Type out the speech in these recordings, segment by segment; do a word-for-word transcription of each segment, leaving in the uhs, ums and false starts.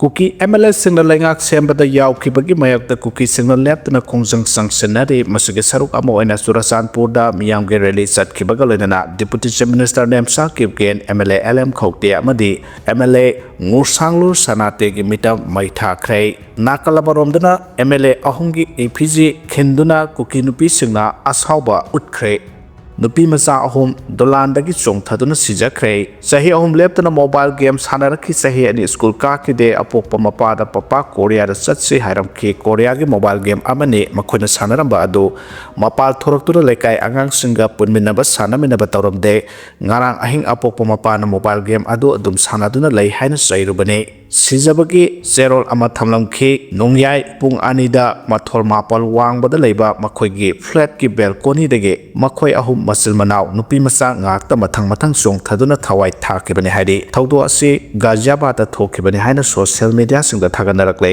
ꯀꯨꯀꯤ M L ꯑꯦꯁꯤꯡꯅ ꯂꯩꯉꯥꯛ ꯁꯦꯝꯕꯗ ꯌꯥꯎꯈꯤꯕꯒꯤ ꯃꯥꯌꯣꯛꯇ ꯀꯨꯀꯤꯁꯤꯡꯅ ꯂꯦꯞꯇꯅ ꯈꯣꯡꯖꯪ ꯆꯪꯁꯤꯟꯅꯔꯤ꯫ ꯃꯁꯤꯒꯤ ꯁꯔꯨꯛ ꯑꯃ ꯑꯣꯏꯅ ꯆꯨꯔꯆꯥꯟꯄꯨꯔꯗ ꯃꯤꯌꯥꯝꯒꯤ ꯔꯦꯂꯤ ꯆꯠꯈꯤꯕꯒ ꯂꯣꯏꯅꯅ deputy chief minister Nemcha Kipgen, M L A L M Khaute ꯑꯃꯗꯤ ꯑꯦꯝ ꯑꯦꯜ ꯑꯦ ꯉꯨꯔꯁꯥꯡꯂꯨ ꯁꯅꯥꯇꯦꯒꯤ ꯃꯤꯇꯝ ꯃꯩ ꯊꯥꯈ꯭ꯔꯦ꯫ ꯅꯥꯀꯜ ꯑꯃꯔꯣꯝꯗꯅ ꯑꯦꯝ ꯑꯦꯜ ꯑꯦ ꯑꯍꯨꯝꯒꯤ ꯏꯐꯤꯖꯤ ꯈꯤꯟꯗꯨꯅ ꯀꯨꯀꯤ ꯅꯨꯄꯤꯁꯤꯡꯅ ꯑꯁꯥꯎꯕ ꯎꯠꯈ꯭ꯔꯦ꯫ ꯅꯨꯄꯤ ꯃꯆꯥ ꯑꯍꯨꯝ ꯗꯣꯂꯥꯟꯗꯒꯤ ꯆꯣꯡꯊꯗꯨꯅ ꯁꯤꯖꯈ꯭ꯔꯦ꯫ ꯆꯍꯤ ꯑꯍꯨꯝ ꯂꯦꯞꯇꯅ ꯃꯣꯕꯥꯏꯜ ꯒꯦꯝ ꯁꯥꯟꯅꯔꯛꯈꯤ꯫ ꯆꯍꯤ ꯑꯅꯤ ꯁ꯭ꯀꯨꯜ ꯀꯥꯈꯤꯗꯦ꯫ ꯑꯄꯣꯛꯄ ꯃꯄꯥꯗ "ꯄꯄꯥ, ꯀꯣꯔꯤꯌꯥꯗ ꯆꯠꯁꯤ" ꯍꯥꯏꯔꯝꯈꯤ꯫ ꯀꯣꯔꯤꯌꯥꯒꯤ ꯃꯣꯕꯥꯏꯜ ꯒꯦꯝ ꯑꯃꯅꯤ꯫ ꯃꯈꯣꯏꯅ ꯁꯥꯟꯅꯔꯝꯕ ꯑꯗꯨ ꯃꯄꯥꯜ ꯊꯣꯔꯛꯇꯨꯅ ꯂꯩꯀꯥꯏ ꯑꯉꯥꯡꯁꯤꯡꯒ ꯄꯨꯟꯃꯤꯟꯅꯕ, ꯁꯥꯟꯅꯃꯤꯟꯅꯕ ꯇꯧꯔꯝꯗꯦ꯫ ꯉꯔꯥꯡ ꯑꯍꯤꯡ ꯑꯄꯣꯛꯄ ꯃꯄꯥꯅ ꯃꯣꯕꯥꯏꯜ ꯒꯦꯝ ꯑꯗꯨ ꯑꯗꯨꯝ ꯁꯥꯟꯅꯗꯨꯅ ꯂꯩ ꯍꯥꯏꯅ ꯆꯩꯔꯨꯕꯅꯤ꯫ ꯁꯤꯖꯕꯒꯤ ꯆꯦꯔꯣꯜ ꯑꯃ ꯊꯝꯂꯝꯈꯤ꯫ ꯅꯣꯡꯌꯥꯏ ꯄꯨꯡ ꯑꯅꯤꯗ ꯃꯊꯣꯜ ꯃꯥꯄꯜ ꯋꯥꯡꯕꯗ ꯂꯩꯕ ꯃꯈꯣꯏꯒꯤ ꯐ꯭ꯂꯦꯠꯀꯤ ꯕꯦꯜꯀꯣꯅꯤꯗꯒꯤ ꯃꯈꯣꯏ ꯑꯍꯨꯝ, ꯃꯆꯤꯟ ꯃꯅꯥꯎ ꯅꯨꯄꯤ ꯃꯆꯥ ꯉꯥꯛꯇ, ꯃꯊꯪ ꯃꯊꯪ ꯆꯣꯡꯊꯗꯨꯅ ꯊꯋꯥꯏ ꯊꯥꯈꯤꯕꯅꯤ ꯍꯥꯏꯔꯤ꯫ ꯊꯧꯗꯣꯛ ꯑꯁꯤ ꯒꯥꯖꯤꯌꯥꯕꯥꯗꯇ ꯊꯣꯛꯈꯤꯕꯅꯤ ꯍꯥꯏꯅ ꯁꯣꯁꯤꯌꯦꯜ ꯃꯤꯗꯤꯌꯥꯁꯤꯡꯗ ꯊꯥꯒꯠꯅꯔꯛꯂꯦ꯫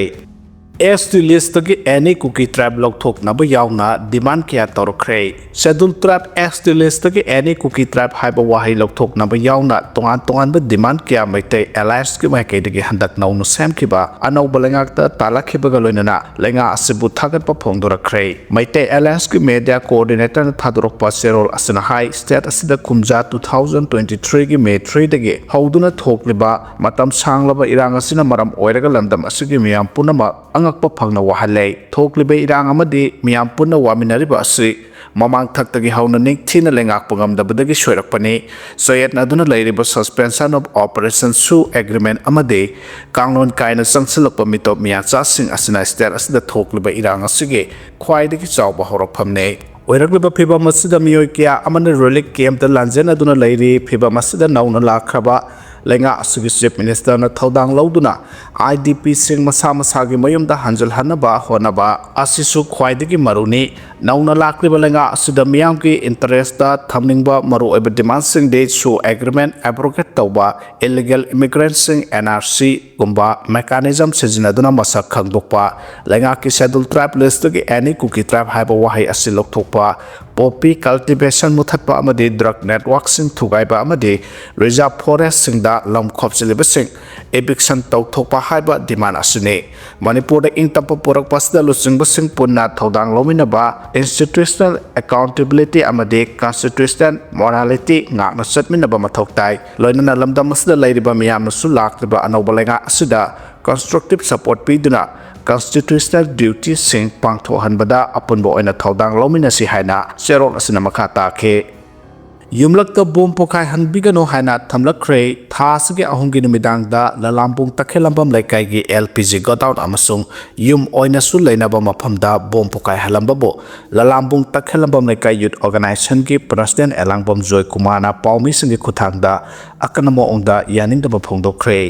ꯑꯦꯁ ꯇꯤ ꯂꯤꯁꯇꯒꯤ ꯑꯦꯅꯤ ꯀꯨꯀꯤ ꯇ꯭ꯔꯥꯏꯕ ꯂꯧꯊꯣꯛꯅꯕ ꯌꯥꯎꯅ ꯗꯤꯃꯥꯟ ꯀꯌꯥ ꯇꯧꯔꯛꯈ꯭ꯔꯦ꯫ ꯁꯦꯗꯨꯜ ꯇ꯭ꯔꯥꯏꯕ ꯑꯦꯁ ꯇꯤ ꯂꯤꯁꯇꯒꯤ ꯑꯦꯅꯤ ꯀꯨꯀꯤ ꯇ꯭ꯔꯥꯏꯕ ꯍꯥꯏꯕ ꯋꯥꯍꯩ ꯂꯧꯊꯣꯛꯅꯕ ꯌꯥꯎꯅ ꯇꯣꯉꯥꯟ ꯇꯣꯉꯥꯟꯕ ꯗꯤꯃꯥꯟ ꯀꯌꯥ ꯃꯩꯇꯩ ꯑꯦꯂꯥꯌꯟꯁꯀꯤ ꯃꯥꯏꯀꯩꯗꯒꯤ ꯍꯟꯗꯛ ꯅꯧꯅ ꯁꯦꯝꯈꯤꯕ ꯑꯅꯧꯕ ꯂꯩꯉꯥꯛꯇ ꯇꯥꯜꯂꯛꯈꯤꯕꯒ ꯂꯣꯏꯅꯅ ꯂꯩꯉꯥꯛ ꯑꯁꯤꯕꯨ ꯊꯥꯒꯠꯄ ꯐꯣꯡꯗꯣꯔꯛꯈ꯭ꯔꯦ꯫ ꯃꯩꯇꯩ ꯑꯦꯂꯥꯌꯟꯁꯀꯤ ꯃꯦꯗꯤꯌꯥ ꯀꯣꯑꯣꯔꯗꯤꯅꯦꯇꯔꯅ ꯊꯥꯗꯣꯔꯛꯄ ꯆꯦꯔꯣꯜ ꯑꯁꯤꯅ ꯍꯥꯏ, ꯁ꯭ꯇꯦꯠ ꯑꯁꯤꯗ ꯀꯨꯝꯖꯥ two thousand twenty three ꯒꯤ ꯃꯦ three ꯗꯒꯤ ꯍꯧꯗꯨꯅ ꯊꯣꯛꯂꯤꯕ ꯃꯇꯝ ꯁꯥꯡꯂꯕ ꯏꯔꯥꯡ ꯑꯁꯤꯅ ꯃꯔꯝ ꯑꯣꯏꯔꯒ ꯂꯝꯗꯝ ꯑꯁꯤꯒꯤ ꯃꯤꯌꯥꯝ ꯄꯨꯝꯅꯃꯛ ꯑꯉꯛꯄ ꯐꯪꯅ ꯋꯥꯍꯜꯂꯦ꯫ ꯊꯣꯛꯂꯤꯕ ꯏꯔꯥꯡ ꯑꯃꯗꯤ ꯃꯤꯌꯥꯝ ꯄꯨꯟꯅ ꯋꯥꯃꯤꯟꯅꯔꯤꯕ ꯑꯁꯤ ꯃꯃꯥꯡ ꯊꯛꯇꯒꯤ ꯍꯧꯅ ꯅꯤꯡꯊꯤꯅ ꯂꯩꯉꯥꯛꯄ ꯉꯝꯗꯕꯗꯒꯤ ꯁꯣꯏꯔꯛꯄꯅꯤ꯫ ꯆꯌꯦꯠꯅꯗꯨꯅ ꯂꯩꯔꯤꯕ Suspension of Operation, ꯁꯨ ꯑꯦꯒ꯭ꯔꯤꯃꯦꯟ ꯑꯃꯗꯤ ꯀꯥꯡꯂꯣꯟ ꯀꯥꯏꯅ ꯆꯪꯁꯤꯜꯂꯛꯄ ꯃꯤꯇꯣꯞ ꯃꯤꯌꯥꯆꯥꯁꯤꯡ ꯑꯁꯤꯅ ꯁ꯭ꯇꯦꯠ ꯑꯁꯤꯗ ꯊꯣꯛꯂꯤꯕ ꯏꯔꯥꯡ ꯑꯁꯤꯒꯤ ꯈ꯭ꯋꯥꯏꯗꯒꯤ ꯆꯥꯎꯕ ꯍꯧꯔꯛꯐꯝꯅꯤ꯫ ꯑꯣꯏꯔꯛꯂꯤꯕ ꯐꯤꯚꯝ ꯑꯁꯤꯗ ꯃꯤꯑꯣꯏ ꯀꯌꯥ ꯑꯃꯅ ꯔꯤꯂꯤꯐ ꯀꯦꯝꯞꯇ ꯂꯥꯟꯖꯦꯟꯅꯗꯨꯅ ꯂꯩꯔꯤ꯫ ꯐꯤꯚꯝ ꯑꯁꯤꯗ ꯅꯧꯅ ꯂꯥꯛꯈ꯭ꯔꯕ ꯂꯩꯉꯥꯛ ꯑꯁꯤꯒꯤ ꯆꯤꯐ ꯃꯤꯅꯤꯁꯇꯔꯅ ꯊꯧꯗꯥꯡ ꯂꯧꯗꯨꯅ ꯑꯥꯏ ꯗꯤ ꯄꯤꯁꯤꯡ ꯃꯁꯥ ꯃꯁꯥꯒꯤ ꯃꯌꯨꯝꯗ ꯍꯟꯖꯤꯜꯍꯟꯅꯕ ꯍꯣꯠꯅꯕ ꯑꯁꯤꯁꯨ ꯈ꯭ꯋꯥꯏꯗꯒꯤ ꯃꯔꯨꯅꯤ꯫ ꯅꯧꯅ ꯂꯥꯛꯂꯤꯕ ꯂꯩꯉꯥꯛ ꯑꯁꯤꯗ ꯃꯤꯌꯥꯝꯒꯤ ꯏꯟꯇꯔꯦꯁꯇ ꯊꯝꯅꯤꯡꯕ ꯃꯔꯨꯑꯣꯏꯕ ꯗꯤꯃꯥꯟꯁꯤꯡꯗꯤ ꯁꯨ ꯑꯦꯒ꯭ꯔꯤꯃꯦꯟ ꯑꯦꯕ꯭ꯔꯣꯒꯦꯠ ꯇꯧꯕ, ꯏꯂꯤꯒꯦꯜ ꯏꯃꯤꯒ꯭ꯔꯦꯟꯠꯁꯤꯡ ꯑꯦꯟ ꯑꯥꯔ ꯁꯤ ꯒꯨꯝꯕ ꯃꯦꯀꯥꯅꯤꯖꯝ ꯁꯤꯖꯤꯟꯅꯗꯨꯅ ꯃꯁꯛ ꯈꯪꯗꯣꯛꯄ, ꯂꯩꯉꯥꯛꯀꯤ ꯁꯦꯗꯨꯜ ꯇ꯭ꯔꯥꯏꯕ ꯂꯤꯁꯇꯒꯤ ꯑꯦꯅꯤ ꯀꯨꯀꯤ ꯇ꯭ꯔꯥꯏꯕ ꯍꯥꯏꯕ ꯋꯥꯍꯩ ꯑꯁꯤ ꯂꯧꯊꯣꯛꯄ, ꯄꯣꯄꯤ ꯀꯜꯇꯤꯚꯦꯁꯟ ꯃꯨꯊꯠꯄ ꯑꯃꯗꯤ ꯗ꯭ꯔꯒ ꯅꯦꯠꯋꯥꯔꯛꯁꯤꯡ ꯊꯨꯒꯥꯏꯕ ꯑꯃꯗꯤ ꯔꯤꯖꯥꯔꯕ ꯐꯣꯔꯦꯁ꯭ꯠꯁꯤꯡꯗ ꯂꯝ ꯈꯣꯞꯆꯤꯜꯂꯤꯕꯁꯤꯡ eviction ꯇꯧꯊꯣꯛꯄ ꯍꯥꯏꯕ demand ꯑꯁꯤꯅꯤ꯫ ꯃꯅꯤꯄꯨꯔꯗ ꯏꯪ ꯇꯞꯄ ꯄꯨꯔꯛꯄ ꯑꯁꯤꯗ ꯂꯨꯆꯤꯡꯕꯁꯤꯡ ꯄꯨꯟꯅ ꯊꯧꯗꯥꯡ ꯂꯧꯃꯤꯟꯅꯕ, institutional accountability ꯑꯃꯗꯤ constitutional morality ꯉꯥꯛꯅ ꯆꯠꯃꯤꯟꯅꯕ ꯃꯊꯧ ꯇꯥꯏ꯫ ꯂꯣꯏꯅꯅ ꯂꯝꯗꯝ ꯑꯁꯤꯗ ꯂꯩꯔꯤꯕ ꯃꯤꯌꯥꯝꯅꯁꯨ ꯂꯥꯛꯂꯤꯕ ꯑꯅꯧꯕ ꯂꯩꯉꯥꯛ ꯑꯁꯤꯗ constructive support ꯄꯤꯗꯨꯅ constitutional dutyꯁꯤꯡ ꯄꯥꯡꯊꯣꯛꯍꯟꯕꯗ ꯑꯄꯨꯟꯕ ꯑꯣꯏꯅ ꯊꯧꯗꯥꯡ ꯂꯧꯃꯤꯟꯅꯁꯤ ꯍꯥꯏꯅ ꯆꯦꯔꯣꯜ ꯑꯁꯤꯅ ꯃꯈꯥ ꯇꯥꯈꯤ꯫ ꯌꯨꯝꯂꯛꯇ ꯕꯣꯝ ꯄꯣꯈꯥꯏꯍꯟꯕꯤꯒꯅꯨ ꯍꯥꯏꯅ ꯊꯝꯂꯛꯈ꯭ꯔꯦ꯫ ꯊꯥ ꯑꯁꯤꯒꯤ ꯑꯍꯨꯝꯒꯤ ꯅꯨꯃꯤꯗꯥꯡꯗ ꯂꯂꯥꯝꯕꯨꯡ ꯇꯈꯦꯜꯂꯝꯕꯝ ꯂꯩꯀꯥꯏꯒꯤ L P G godown ꯑꯃꯁꯨꯡ ꯌꯨꯝ ꯑꯣꯏꯅꯁꯨ ꯂꯩꯅꯕ ꯃꯐꯝꯗ ꯕꯣꯝ ꯄꯣꯈꯥꯏꯍꯜꯂꯝꯕꯕꯨ ꯂꯂꯥꯝꯕꯨꯡ ꯇꯈꯦꯜꯂꯝꯕꯝ ꯂꯩꯀꯥꯏ youth organizationꯒꯤ president ꯑꯦꯂꯥꯡꯕꯝ ꯖꯣꯏꯀꯨꯃꯥꯔꯅ ꯄꯥꯎꯃꯤꯁꯤꯡꯒꯤ ꯈꯨꯠꯊꯥꯡꯗ ꯑꯀꯟꯕ ꯃꯑꯣꯡꯗ ꯌꯥꯅꯤꯡꯗꯕ ꯐꯣꯡꯗꯣꯛꯈ꯭ꯔꯦ꯫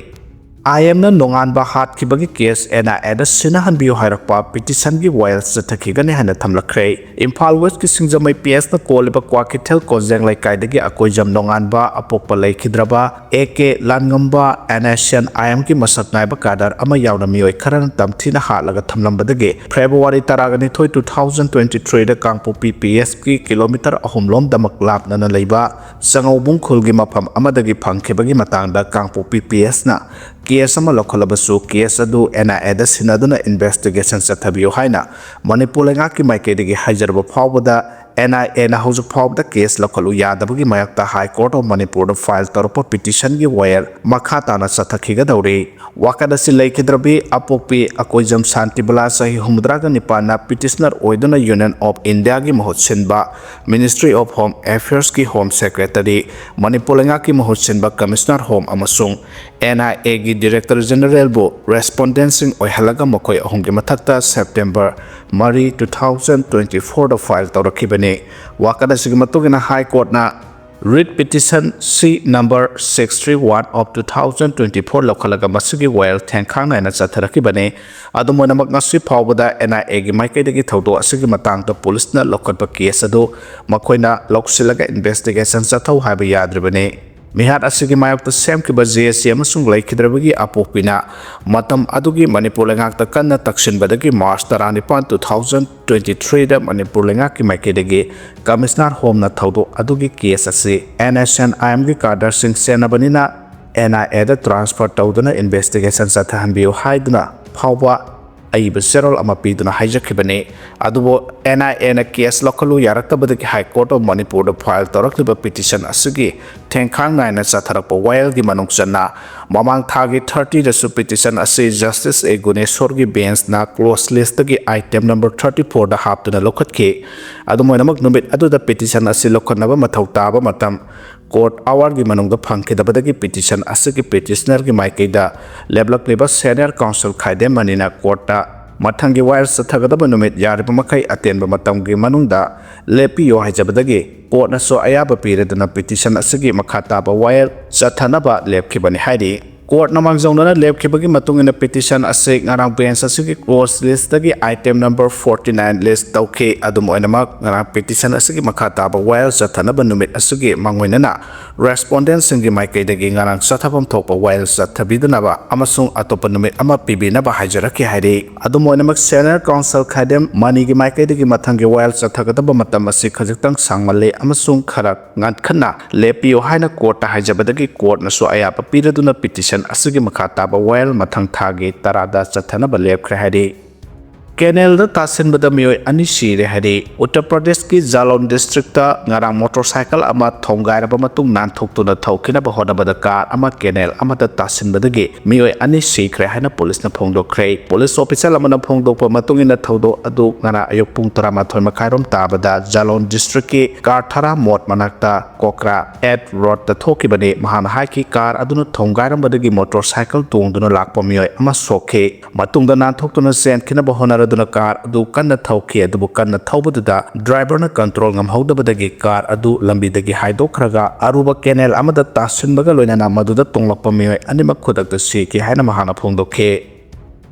I M ꯅ ꯅꯣꯡꯉꯥꯟꯕ ꯍꯥꯠꯈꯤꯕꯒꯤ case N I Aꯗ ꯁꯤꯟꯅꯍꯟꯕꯤꯌꯨ ꯍꯥꯏꯔꯛꯄ petitionꯒꯤ ꯋꯥꯌꯦꯜ ꯆꯠꯊꯈꯤꯒꯅꯤ ꯍꯥꯏꯅ ꯊꯝꯂꯛꯈ꯭ꯔꯦ꯫ ꯏꯝꯐꯥꯜ Westꯀꯤ ꯁꯤꯡꯖꯃꯩ P Sꯅ ꯀꯣꯜꯂꯤꯕ ꯀ꯭ꯋꯥꯀꯩꯊꯦꯜ ꯀꯣꯟꯖꯦꯡ ꯂꯩꯀꯥꯏꯗꯒꯤ ꯑꯀꯣꯏꯖꯝ ꯅꯣꯡꯉꯥꯟꯕ ꯑꯄꯣꯛꯄ ꯂꯩꯈꯤꯗ꯭ꯔꯕ A K ꯂꯥꯟꯉꯝꯕ N S N I Mꯒꯤ ꯃꯁꯛ ꯅꯥꯏꯕ cadre ꯑꯃ ꯌꯥꯎꯅ ꯃꯤꯑꯣꯏ ꯈꯔꯅ ꯇꯝꯊꯤꯅ ꯍꯥꯠꯂꯒ ꯊꯝꯂꯝꯕꯗꯒꯤ February ꯇꯔꯥꯒ ꯅꯤꯊꯣꯏ, two thousand twenty threeꯗ ꯀꯥꯡꯄꯣꯛꯄꯤ P Sꯀꯤ kilometre ꯑꯍꯨꯝ ꯂꯣꯝꯗꯃꯛ ꯂꯥꯞꯅꯅ ꯂꯩꯕ ꯆꯉꯧꯕꯨꯡ ꯈꯨꯜꯒꯤ ꯃꯐꯝ ꯑꯃꯗꯒꯤ ꯐꯪꯈꯤꯕꯒꯤ ꯃꯇꯥꯡꯗ ꯀꯥꯡꯄꯣꯛꯄꯤ P Sꯅ case ꯑꯃ ꯂꯧꯈꯠꯂꯕꯁꯨ, case ꯑꯗꯨ N I Aꯗ ꯁꯤꯟꯅꯗꯨꯅ investigation ꯆꯠꯊꯕꯤꯌꯨ ꯍꯥꯏꯅ ꯃꯅꯤꯄꯨꯔ ꯂꯩꯉꯥꯛꯀꯤ ꯃꯥꯏꯀꯩꯗꯒꯤ ꯍꯥꯏꯖꯔꯕ ꯐꯥꯎꯕꯗ, N I Aꯅ ꯍꯧꯖꯤꯛ ꯐꯥꯎꯕꯗ case ꯂꯧꯈꯠꯂꯨ ꯌꯥꯗꯕꯒꯤ ꯃꯥꯌꯣꯛꯇ High Court of ꯃꯅꯤꯄꯨꯔꯗ file ꯇꯧꯔꯛꯄ petitionꯒꯤ ꯋꯥꯌꯦꯜ ꯃꯈꯥ ꯇꯥꯅ ꯆꯠꯊꯈꯤꯒꯗꯧꯔꯤ꯫ ꯋꯥꯀꯠ ꯑꯁꯤ ꯂꯩꯈꯤꯗ꯭ꯔꯕꯤ ꯑꯄꯣꯛꯄꯤ ꯑꯀꯣꯏꯖꯝ ꯁꯥꯟꯇꯤꯕꯂꯥ, ꯆꯍꯤ ꯍꯨꯝꯐꯨꯇꯔꯥꯒ ꯅꯤꯄꯥꯟꯅ, petitioner ꯑꯣꯏꯗꯨꯅ Union of Indiaꯒꯤ ꯃꯍꯨꯠ ꯁꯤꯟꯕ Ministry of Home Affairsꯀꯤ Home Secretary, Manipur ꯂꯩꯉꯥꯛꯀꯤ ꯃꯍꯨꯠ ꯁꯤꯟꯕ Commissioner Home ꯑꯃꯁꯨꯡ N I Aꯒꯤ Director Generalꯕꯨ respondentꯁꯤꯡ ꯑꯣꯏꯍꯜꯂꯒ ꯃꯈꯣꯏ ꯑꯍꯨꯝꯒꯤ ꯃꯊꯛꯇ September ꯃꯔꯤ, two thousand twenty fourꯗ file ꯇꯧꯔꯛꯈꯤꯕꯅꯤ꯫ ꯋꯥꯀꯠ ꯑꯁꯤꯒꯤ ꯃꯇꯨꯡ ꯏꯟꯅ High Courtꯅ writ petition C number six three one of two thousand twenty four ꯂꯧꯈꯠꯂꯒ ꯃꯁꯤꯒꯤ ꯋꯥꯌꯦꯜ ꯊꯦꯡꯈꯥꯡ ꯅꯥꯏꯅ ꯆꯠꯊꯔꯛꯈꯤꯕꯅꯤ꯫ ꯑꯗꯨꯝ ꯑꯣꯏꯅꯃꯛ, ꯉꯁꯤ ꯐꯥꯎꯕꯗ N I Aꯒꯤ ꯃꯥꯏꯀꯩꯗꯒꯤ ꯊꯧꯗꯣꯛ ꯑꯁꯤꯒꯤ ꯃꯇꯥꯡꯗ ꯄꯨꯂꯤꯁꯅ ꯂꯧꯈꯠꯄ case ꯑꯗꯨ ꯃꯈꯣꯏꯅ ꯂꯧꯁꯤꯜꯂꯒ investigation ꯆꯠꯊꯧ ꯍꯥꯏꯕ ꯌꯥꯗ꯭ꯔꯤꯕꯅꯤ꯫ ꯃꯤꯍꯥꯠ ꯑꯁꯤꯒꯤ ꯃꯥꯌꯣꯛꯇ ꯁꯦꯝꯈꯤꯕ J C ꯑꯃꯁꯨꯡ ꯂꯩꯈꯤꯗ꯭ꯔꯕꯒꯤ ꯑꯄꯣꯛꯄꯤꯅ ꯃꯇꯝ ꯑꯗꯨꯒꯤ ꯃꯅꯤꯄꯨꯔ ꯂꯩꯉꯥꯛꯇ ꯀꯟꯅ ꯇꯛꯁꯤꯟꯕꯗꯒꯤ March ꯇꯔꯥꯅꯤꯄꯥꯟ, two thousand twenty threeꯗ ꯃꯅꯤꯄꯨꯔ ꯂꯩꯉꯥꯛꯀꯤ ꯃꯥꯏꯀꯩꯗꯒꯤ Commissioner Homeꯅ ꯊꯧꯗꯣꯛ ꯑꯗꯨꯒꯤ case ꯑꯁꯤ N S N I Mꯒꯤ cadreꯁꯤꯡ ꯁꯦꯟꯅꯕꯅꯤꯅ ꯑꯦꯟ ꯑꯥꯏ ꯑꯦꯗ ꯇ꯭ꯔꯥꯟꯁꯐꯔ ꯇꯧꯗꯨꯅ ꯏꯟꯚꯦꯁꯇꯤꯒꯦꯁꯟ ꯆꯠꯊꯍꯟꯕꯤꯌꯨ ꯍꯥꯏꯗꯨꯅ ꯐꯥꯎꯕ ꯑꯏꯕ ꯆꯦꯔꯣꯜ ꯑꯃ ꯄꯤꯗꯨꯅ ꯍꯥꯏꯖꯈꯤꯕꯅꯤ꯫ ꯑꯗꯨꯕꯨ ꯑꯦꯟ ꯑꯥꯏ ꯑꯦꯅ ꯀꯦꯁ ꯂꯧꯈꯠꯂꯨ ꯌꯥꯔꯛꯇꯕꯗꯒꯤ ꯍꯥꯏ ꯀꯣꯔꯠ ꯑꯣꯐ ꯃꯅꯤꯄꯨꯔꯗ ꯐꯥꯏꯜ ꯇꯧꯔꯛꯂꯤꯕ ꯄꯤꯇꯤꯁꯟ ꯑꯁꯤꯒꯤ ꯊꯦꯡꯈꯥꯡ ꯅꯥꯏꯅ ꯆꯠꯊꯔꯛꯄ ꯋꯥꯌꯦꯜꯒꯤ ꯃꯅꯨꯡ ꯆꯟꯅ ꯃꯃꯥꯡ ꯊꯥꯒꯤ ꯊꯥꯔꯇꯤꯗꯁꯨ ꯄꯤꯇꯤꯁꯟ ꯑꯁꯤ ꯖꯁꯇꯤꯁ ꯑꯦ ꯒꯨꯅꯦꯁꯣꯔꯒꯤ ꯕꯦꯟꯁꯅ ꯀ꯭ꯂꯣꯖ ꯂꯤꯁꯇꯒꯤ ꯑꯥꯏꯇꯦꯝ ꯅꯝꯕꯔ ꯊꯥꯔꯇꯤ ꯐꯣꯔꯗ ꯍꯥꯞꯇꯨꯅ ꯂꯧꯈꯠꯈꯤ꯫ ꯑꯗꯨꯝ ꯑꯣꯏꯅꯃꯛ ꯅꯨꯃꯤꯠ ꯑꯗꯨꯗ ꯄꯤꯇꯤꯁꯟ ꯑꯁꯤ ꯂꯧꯈꯠꯅꯕ ꯃꯊꯧ ꯇꯥꯕ ꯃꯇꯝ ꯀꯣꯔꯠ ꯑꯋꯥꯔꯒꯤ ꯃꯅꯨꯡꯗ ꯐꯪꯈꯤꯗꯕꯗꯒꯤ ꯄꯤꯇꯤꯁꯟ ꯑꯁꯤꯒꯤ ꯄꯤꯇꯤꯁꯅꯔꯒꯤ ꯃꯥꯏꯀꯩꯗ ꯂꯦꯞꯂꯛꯂꯤꯕ ꯁꯦꯅꯤꯌꯔ ꯀꯥꯎꯟꯁꯤꯜ ꯈꯥꯏꯗꯦꯝ ꯃꯅꯤꯅ ꯀꯣꯔꯠꯇ ꯃꯊꯪꯒꯤ ꯋꯥꯌꯦꯜ ꯆꯠꯊꯒꯗꯕ ꯅꯨꯃꯤꯠ ꯌꯥꯔꯤꯕ ꯃꯈꯩ ꯑꯇꯦꯟꯕ ꯃꯇꯝꯒꯤ ꯃꯅꯨꯡꯗ ꯂꯦꯞꯄꯤꯌꯨ ꯍꯥꯏꯖꯕꯗꯒꯤ ꯀꯣꯔꯠꯅꯁꯨ ꯑꯌꯥꯕ ꯄꯤꯔꯗꯨꯅ ꯄꯤꯇꯤꯁꯟ ꯑꯁꯤꯒꯤ ꯃꯈꯥ ꯇꯥꯕ ꯋꯥꯌꯦꯜ ꯆꯠꯊꯅꯕ ꯂꯦꯞꯈꯤꯕꯅꯤ ꯍꯥꯏꯔꯤ꯫ ꯀꯣꯔꯠꯅ ꯃꯥꯡꯖꯧꯅꯅ ꯂꯦꯞꯈꯤꯕꯒꯤ ꯃꯇꯨꯡ ꯏꯟꯅ ꯄꯤꯇꯤꯁꯟ ꯑꯁꯤ ꯉꯔꯥꯡ ꯕꯦꯟꯁ ꯑꯁꯤꯒꯤ ꯀ꯭ꯂꯣꯖ ꯂꯤꯁꯇꯒꯤ ꯑꯥꯏꯇꯦꯝ ꯅꯝꯕꯔ ꯐꯣꯔꯇꯤ ꯅꯥꯏꯟ ꯂꯤꯁ ꯇꯧꯈꯤ꯫ ꯑꯗꯨꯝ ꯑꯣꯏꯅꯃꯛ, ꯉꯔꯥꯡ ꯄꯤꯇꯤꯁꯟ ꯑꯁꯤꯒꯤ ꯃꯈꯥ ꯇꯥꯕ ꯋꯥꯌꯦꯜ ꯆꯠꯊꯅꯕ ꯅꯨꯃꯤꯠ ꯑꯁꯤꯒꯤ ꯃꯥꯡꯑꯣꯏꯅꯅ ꯔꯦꯁꯄꯣꯟꯗꯦꯟꯁꯤꯡꯒꯤ ꯃꯥꯏꯀꯩꯗꯒꯤ ꯉꯔꯥꯡ ꯆꯠꯊꯐꯝ ꯊꯣꯛꯄ ꯋꯥꯌꯦꯜ ꯆꯠꯊꯕꯤꯗꯅꯕ ꯑꯃꯁꯨꯡ ꯑꯇꯣꯞꯄ ꯅꯨꯃꯤꯠ ꯑꯃ ꯄꯤꯕꯤꯅꯕ ꯍꯥꯏꯖꯔꯛꯈꯤ ꯍꯥꯏꯔꯤ꯫ ꯑꯗꯨꯝ ꯑꯣꯏꯅꯃꯛ, ꯁꯦꯅꯤꯌꯔ ꯀꯥꯎꯟꯁꯤꯜ ꯈꯥꯏꯗꯦꯝ ꯃꯅꯤꯒꯤ ꯃꯥꯏꯀꯩꯗꯒꯤ ꯃꯊꯪꯒꯤ ꯋꯥꯌꯦꯜ ꯆꯠꯊꯒꯗꯕ ꯃꯇꯝ ꯑꯁꯤ ꯈꯖꯤꯛꯇꯪ ꯁꯥꯡꯃꯜꯂꯤ ꯑꯃꯁꯨꯡ ꯈꯔ ꯉꯟꯈꯠꯅ ꯂꯦꯞꯄꯤꯌꯨ ꯍꯥꯏꯅ ꯀꯣꯔꯠꯇ ꯍꯥꯏꯖꯕꯗꯒꯤ ꯀꯣꯔꯠꯅꯁꯨ ꯑꯌꯥꯕ ꯄꯤꯔꯗꯨꯅ ꯄꯤꯇꯤꯁꯟ ꯑꯁꯤꯒꯤ ꯃꯈꯥ ꯇꯥꯕ ꯋꯥꯌꯦꯜ ꯃꯊꯪ ꯊꯥꯒꯤ ꯇꯔꯥꯗ ꯆꯠꯊꯅꯕ ꯂꯦꯞꯈ꯭ꯔꯦ ꯍꯥꯏꯔꯤ꯫ ꯀꯦꯅꯦꯜꯗ ꯇꯥꯁꯤꯟꯕꯗ ꯃꯤꯑꯣꯏ ꯑꯅꯤ ꯁꯤꯔꯦ ꯍꯥꯏꯔꯤ꯫ ꯎꯠꯇꯔ ꯄ꯭ꯔꯗꯦꯁꯀꯤ ꯖꯥꯂꯣꯟ ꯗꯤꯁꯇ꯭ꯔꯤꯛꯇ ꯉꯔꯥꯡ ꯃꯣꯇꯣꯔꯁꯥꯏꯀꯜ ꯑꯃ ꯊꯣꯝꯒꯥꯏꯔꯕ ꯃꯇꯨꯡ ꯅꯥꯟꯊꯣꯛꯇꯨꯅ ꯊꯧꯈꯤꯅꯕ ꯍꯣꯠꯅꯕꯗ ꯀꯥꯔ ꯑꯃ ꯀꯦꯅꯦꯜ ꯑꯃꯗ ꯇꯥꯁꯤꯟꯕꯗꯒꯤ ꯃꯤꯑꯣꯏ ꯑꯅꯤ ꯁꯤꯈ꯭ꯔꯦ ꯍꯥꯏꯅ ꯄꯨꯂꯤꯁꯅ ꯐꯣꯡꯗꯣꯛꯈ꯭ꯔꯦ꯫ ꯄꯨꯂꯤꯁ ꯑꯣꯐꯤꯁꯤꯌꯦꯜ ꯑꯃꯅ ꯐꯣꯡꯗꯣꯛꯄ ꯃꯇꯨꯡ ꯏꯟꯅ, ꯊꯧꯗꯣꯛ ꯑꯗꯨ ꯉꯔꯥꯡ ꯑꯌꯨꯛ ꯄꯨꯡ ꯇꯔꯥꯃꯥꯊꯣꯏ ꯃꯈꯥꯏꯔꯣꯝ ꯇꯥꯕꯗ ꯖꯥꯂꯣꯟ ꯗꯤꯁꯇ꯭ꯔꯤꯛꯀꯤ ꯀꯥꯔ ꯊꯔꯥ ꯃꯣꯠ ꯃꯅꯥꯛꯇ ꯀꯣꯀ꯭ꯔꯥ ꯑꯦꯠ ꯔꯣꯗꯇ ꯊꯣꯛꯈꯤꯕꯅꯤ꯫ ꯃꯍꯥꯛꯅ ꯍꯥꯏꯈꯤ, ꯀꯥꯔ ꯑꯗꯨꯅ ꯊꯣꯝꯒꯥꯏꯔꯝꯕꯗꯒꯤ ꯃꯣꯇꯣꯔꯁꯥꯏꯀꯜ ꯇꯣꯡꯗꯨꯅ ꯂꯥꯛꯄ ꯃꯤꯑꯣꯏ ꯑꯃ ꯁꯣꯛꯈꯤ꯫ ꯃꯇꯨꯡꯗ ꯅꯥꯟꯊꯣꯛꯇꯨꯅ ꯆꯦꯟꯈꯤꯅꯕ ꯍꯣꯠꯅꯔꯗꯨꯅ ꯀꯥꯔ ꯑꯗꯨ ꯀꯟꯅ ꯊꯧꯈꯤ, ꯑꯗꯨꯕꯨ ꯀꯟꯅ ꯊꯧꯕꯗꯨꯗ ꯗ꯭ꯔꯥꯏꯚꯔꯅ ꯀꯟꯇ꯭ꯔꯣꯜ ꯉꯝꯍꯧꯗꯕꯗꯒꯤ ꯀꯥꯔ ꯑꯗꯨ ꯂꯝꯕꯤꯗꯒꯤ ꯍꯥꯏꯗꯣꯛꯈ꯭ꯔꯒ ꯑꯔꯨꯕ ꯀꯦꯅꯦꯜ ꯑꯃꯗ ꯇꯥꯁꯤꯟꯕꯒ ꯂꯣꯏꯅꯅ ꯃꯗꯨꯗ ꯇꯣꯡꯂꯛꯄ ꯃꯤꯑꯣꯏ ꯑꯅꯤꯃꯛ ꯈꯨꯗꯛꯇ ꯁꯤꯈꯤ ꯍꯥꯏꯅ ꯃꯍꯥꯛꯅ ꯐꯣꯡꯗꯣꯛꯈꯤ꯫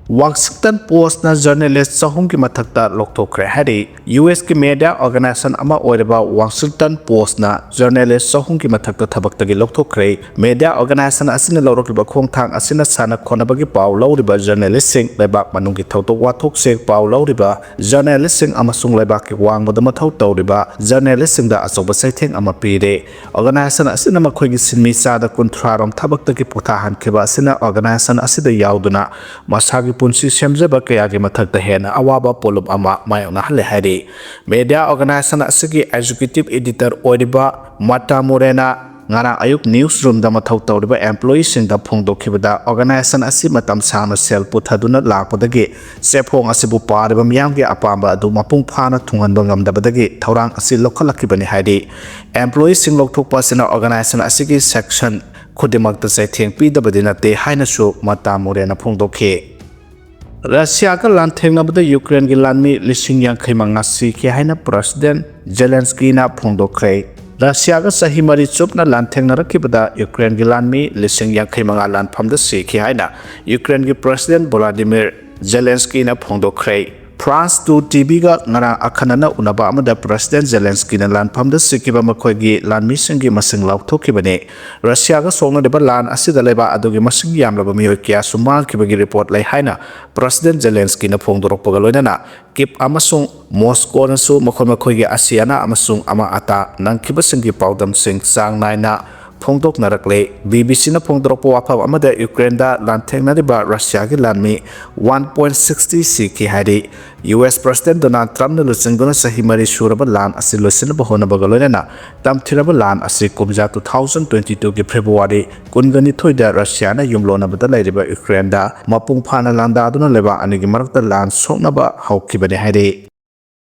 ꯋꯥꯁꯤꯡꯇꯟ ꯄꯣꯁꯅ ꯖꯔꯅꯦꯂꯤꯁ ꯆꯍꯨꯝꯒꯤ ꯃꯊꯛꯇ ꯂꯧꯊꯣꯛꯈ꯭ꯔꯦ ꯍꯥꯏꯔꯤ꯫ ꯌꯨ ꯑꯦꯁꯀꯤ ꯃꯦꯗꯤꯌꯥ ꯑꯣꯔꯒꯅꯥꯏꯖꯦꯁꯟ ꯑꯃ ꯑꯣꯏꯔꯤꯕ ꯋꯥꯁꯤꯡꯇꯟ ꯄꯣꯁꯅ ꯖꯔꯅꯦꯂꯤꯁ ꯆꯍꯨꯝꯒꯤ ꯃꯊꯛꯇ ꯊꯕꯛꯇꯒꯤ ꯂꯧꯊꯣꯛꯈ꯭ꯔꯦ꯫ ꯃꯦꯗꯤꯌꯥ ꯑꯣꯔꯒꯅꯥꯏꯖꯦꯁꯟ ꯑꯁꯤꯅ ꯂꯧꯔꯛꯂꯤꯕ ꯈꯣꯡꯊꯥꯡ ꯑꯁꯤꯅ ꯁꯥꯟꯅ ꯈꯣꯠꯅꯕꯒꯤ ꯄꯥꯎ ꯂꯧꯔꯤꯕ ꯖꯔꯅꯦꯂꯤꯁꯁꯤꯡ, ꯂꯩꯕꯥꯛ ꯃꯅꯨꯡꯒꯤ ꯊꯧꯗꯣꯛ ꯋꯥꯊꯣꯛꯁꯤꯡ ꯄꯥꯎ ꯂꯧꯔꯤꯕ ꯖꯔꯅꯦꯂꯤꯁꯁꯤꯡ ꯑꯃꯁꯨꯡ ꯂꯩꯕꯥꯛꯀꯤ ꯋꯥꯡꯃꯗ ꯃꯊꯧ ꯇꯧꯔꯤꯕ ꯖꯔꯅꯦꯂꯤꯁꯁꯤꯡꯗ ꯑꯆꯧꯕ ꯆꯩꯊꯦꯡ ꯑꯃ ꯄꯤꯔꯦ꯫ ꯑꯣꯔꯒꯅꯥꯏꯖꯦꯁꯟ ꯑꯁꯤꯅ ꯃꯈꯣꯏꯒꯤ ꯁꯤꯟꯃꯤ ꯆꯥꯗ ꯀꯨꯟꯊ꯭ꯔꯥ ꯔꯣꯝ ꯊꯕꯛꯇꯒꯤ ꯄꯣꯊꯥꯍꯟꯈꯤꯕ ꯑꯁꯤꯅ ꯑꯣꯔꯒꯅꯥꯏꯖꯦꯁꯟ ꯑꯁꯤꯗ ꯌꯥꯎꯗꯨꯅ ꯃꯁꯥꯒꯤ ꯄꯨꯟꯁꯤ ꯁꯦꯝꯖꯕ ꯀꯌꯥꯒꯤ ꯃꯊꯛꯇ ꯍꯦꯟꯅ ꯑꯋꯥꯕ ꯄꯣꯠꯂꯨꯝ ꯑꯃ ꯃꯥꯌꯣꯛꯅꯍꯜꯂꯦ ꯍꯥꯏꯔꯤ꯫ ꯃꯦꯗꯤꯌꯥ ꯑꯣꯔꯒꯅꯥꯏꯖꯦꯁꯟ ꯑꯁꯤꯒꯤ ꯑꯦꯛꯖꯤꯀ꯭ꯌꯨꯇꯤꯕ ꯑꯦꯗꯤꯇꯔ ꯑꯣꯏꯔꯤꯕ ꯃꯥꯇꯥ ꯃꯣꯔꯦꯅ ꯉꯔꯥꯡ ꯑꯌꯨꯛ ꯅ꯭ꯌꯨꯁ ꯔꯨꯝꯗ ꯃꯊꯧ ꯇꯧꯔꯤꯕ ꯑꯦꯝꯄ꯭ꯂꯣꯌꯤꯁꯤꯡꯗ ꯐꯣꯡꯗꯣꯛꯈꯤꯕꯗ, ꯑꯣꯔꯒꯅꯥꯏꯖꯦꯁꯟ ꯑꯁꯤ ꯃꯇꯝ ꯁꯥꯡꯅ ꯁꯦꯜ ꯄꯨꯊꯗꯨꯅ ꯂꯥꯛꯄꯗꯒꯤ ꯆꯦꯐꯣꯡ ꯑꯁꯤꯕꯨ ꯄꯥꯔꯤꯕ ꯃꯤꯌꯥꯝꯒꯤ ꯑꯄꯥꯝꯕ ꯑꯗꯨ ꯃꯄꯨꯡ ꯐꯥꯅ ꯊꯨꯡꯍꯟꯕ ꯉꯝꯗꯕꯗꯒꯤ ꯊꯧꯔꯥꯡ ꯑꯁꯤ ꯂꯧꯈꯠꯂꯛꯈꯤꯕꯅꯤ ꯍꯥꯏꯔꯤ꯫ ꯑꯦꯝꯄ꯭ꯂꯣꯌꯤꯁꯤꯡ ꯂꯧꯊꯣꯛꯄ ꯑꯁꯤꯅ ꯑꯣꯔꯒꯅꯥꯏꯖꯦꯁꯟ ꯑꯁꯤꯒꯤ ꯁꯦꯛꯁꯟ ꯈꯨꯗꯤꯡꯃꯛꯇ ꯆꯩꯊꯦꯡ ꯄꯤꯗꯕꯗꯤ ꯅꯠꯇꯦ ꯍꯥꯏꯅꯁꯨ ꯃꯥꯇꯥ ꯃꯣꯔꯦꯅ ꯐꯣꯡꯗꯣꯛꯈꯤ꯫ ꯔꯁꯤꯌꯥꯒ ꯂꯥꯟꯊꯦꯡꯅꯕꯗ ꯌꯨꯀ꯭ꯔꯦꯟꯒꯤ ꯂꯥꯟꯃꯤ ꯂꯤꯁꯤꯡ ꯌꯥꯡꯈꯩ ꯃꯉꯥ ꯁꯤꯈꯤ ꯍꯥꯏꯅ ꯄ꯭ꯔꯁꯤꯗꯦꯟ ꯖꯦꯂꯦꯟꯁꯀꯤꯅ ꯐꯣꯡꯗꯣꯛꯈ꯭ꯔꯦ꯫ ꯔꯁꯤꯌꯥꯒ ꯆꯍꯤ ꯃꯔꯤ ꯆꯨꯞꯅ ꯂꯥꯟꯊꯦꯡꯅꯔꯛꯈꯤꯕꯗ ꯌꯨꯀ꯭ꯔꯦꯟꯒꯤ ꯂꯥꯟꯃꯤ ꯂꯤꯁꯤꯡ ꯌꯥꯡꯈꯩ ꯃꯉꯥ ꯂꯥꯟꯐꯝꯗ ꯁꯤꯈꯤ ꯍꯥꯏꯅ ꯌꯨꯀ꯭ꯔꯦꯟꯒꯤ ꯄ꯭ꯔꯁꯤꯗꯦꯟ ꯚꯣꯂꯥꯗꯤꯃꯤꯔ ꯖꯦꯂꯦꯟꯁꯀꯤꯅ ꯐꯣꯡꯗꯣꯛꯈ꯭ꯔꯦ꯫ ꯐ꯭ꯔꯥꯟꯁ ꯇꯨ ꯇꯤꯚꯤꯒ ꯉꯔꯥꯡ ꯑꯈꯟꯅꯅ ꯎꯅꯕ ꯑꯃꯗ ꯄ꯭ꯔꯁꯤꯗꯦꯟ ꯖꯦꯂꯦꯟꯁꯀꯤꯅ ꯂꯥꯟꯐꯝꯗ ꯁꯤꯈꯤꯕ ꯃꯈꯣꯏꯒꯤ ꯂꯥꯟꯃꯤꯁꯤꯡꯒꯤ ꯃꯁꯤꯡ ꯂꯥꯎꯊꯣꯛꯈꯤꯕꯅꯤ꯫ ꯔꯁꯤꯌꯥꯒ ꯁꯣꯛꯅꯔꯤꯕ ꯂꯥꯟ ꯑꯁꯤꯗ ꯂꯩꯕꯥꯛ ꯑꯗꯨꯒꯤ ꯃꯁꯤꯡ ꯌꯥꯝꯂꯕ ꯃꯤꯑꯣꯏ ꯀꯌꯥꯁꯨ ꯃꯥꯡꯈꯤꯕꯒꯤ ꯔꯤꯄꯣꯔꯠ ꯂꯩ ꯍꯥꯏꯅ ꯄ꯭ꯔꯁꯤꯗꯦꯟ ꯖꯦꯂꯦꯟꯁꯀꯤꯅ ꯐꯣꯡꯗꯣꯔꯛꯄꯒ ꯂꯣꯏꯅꯅ ꯀꯤꯞ ꯑꯃꯁꯨꯡ ꯃꯣꯁꯀꯣꯅꯁꯨ ꯃꯈꯣꯏ ꯃꯈꯣꯏꯒꯤ ꯑꯁꯤ ꯑꯅꯥ ꯑꯃꯁꯨꯡ ꯑꯃꯥꯡ ꯑꯇꯥ ꯅꯪꯈꯤꯕꯁꯤꯡꯒꯤ ꯄꯥꯎꯗꯝꯁꯤꯡ ꯆꯥꯡ ꯅꯥꯏꯅ ꯐꯣꯡꯗꯣꯛꯅꯔꯛꯂꯦ꯫ ꯕꯤ ꯕꯤ ꯁꯤꯅ ꯐꯣꯡꯗꯣꯔꯛꯄ ꯋꯥꯐꯝ ꯑꯃꯗ ꯌꯨꯀ꯭ꯔꯦꯟꯗ ꯂꯥꯟꯊꯦꯡꯅꯔꯤꯕ ꯔꯁꯤꯌꯥꯒꯤ ꯂꯥꯟꯃꯤ ꯋꯥꯟ ꯄꯣꯏꯟ ꯁꯤꯛꯁꯇꯤ ꯁꯤꯈꯤ ꯍꯥꯏꯔꯤ꯫ ꯌꯨ ꯑꯦꯁ ꯄ꯭ꯔꯁꯤꯗꯦꯟ ꯗꯣꯅꯥꯜꯗ ꯇ꯭ꯔꯝꯞꯅ ꯂꯨꯆꯤꯡꯗꯨꯅ ꯆꯍꯤ ꯃꯔꯤ ꯁꯨꯔꯕ ꯂꯥꯟ ꯑꯁꯤ ꯂꯣꯏꯁꯤꯟꯅꯕ ꯍꯣꯠꯅꯕꯒ ꯂꯣꯏꯅꯅ ꯇꯝꯊꯤꯔꯕ ꯂꯥꯟ ꯑꯁꯤ ꯀꯨꯝꯖꯥ ꯇꯨ ꯊꯥꯎꯖꯟ ꯇ꯭ꯋꯦꯟꯇꯤ ꯇꯨꯒꯤ ꯐꯦꯕ꯭ꯔꯨꯋꯥꯔꯤ ꯀꯨꯟꯒ ꯅꯤꯊꯣꯏꯗ ꯔꯁꯤꯌꯥꯅ ꯌꯨꯝꯂꯣꯟꯅꯕꯗ ꯂꯩꯔꯤꯕ ꯌꯨꯀ꯭ꯔꯦꯟꯗ ꯃꯄꯨꯡ ꯐꯥꯅ ꯂꯥꯟꯗꯥꯗꯨꯅ ꯂꯩꯕꯥꯛ ꯑꯅꯤꯒꯤ ꯃꯔꯛꯇ ꯂꯥꯟ ꯁꯣꯛꯅꯕ ꯍꯧꯈꯤꯕꯅꯤ ꯍꯥꯏꯔꯤ꯫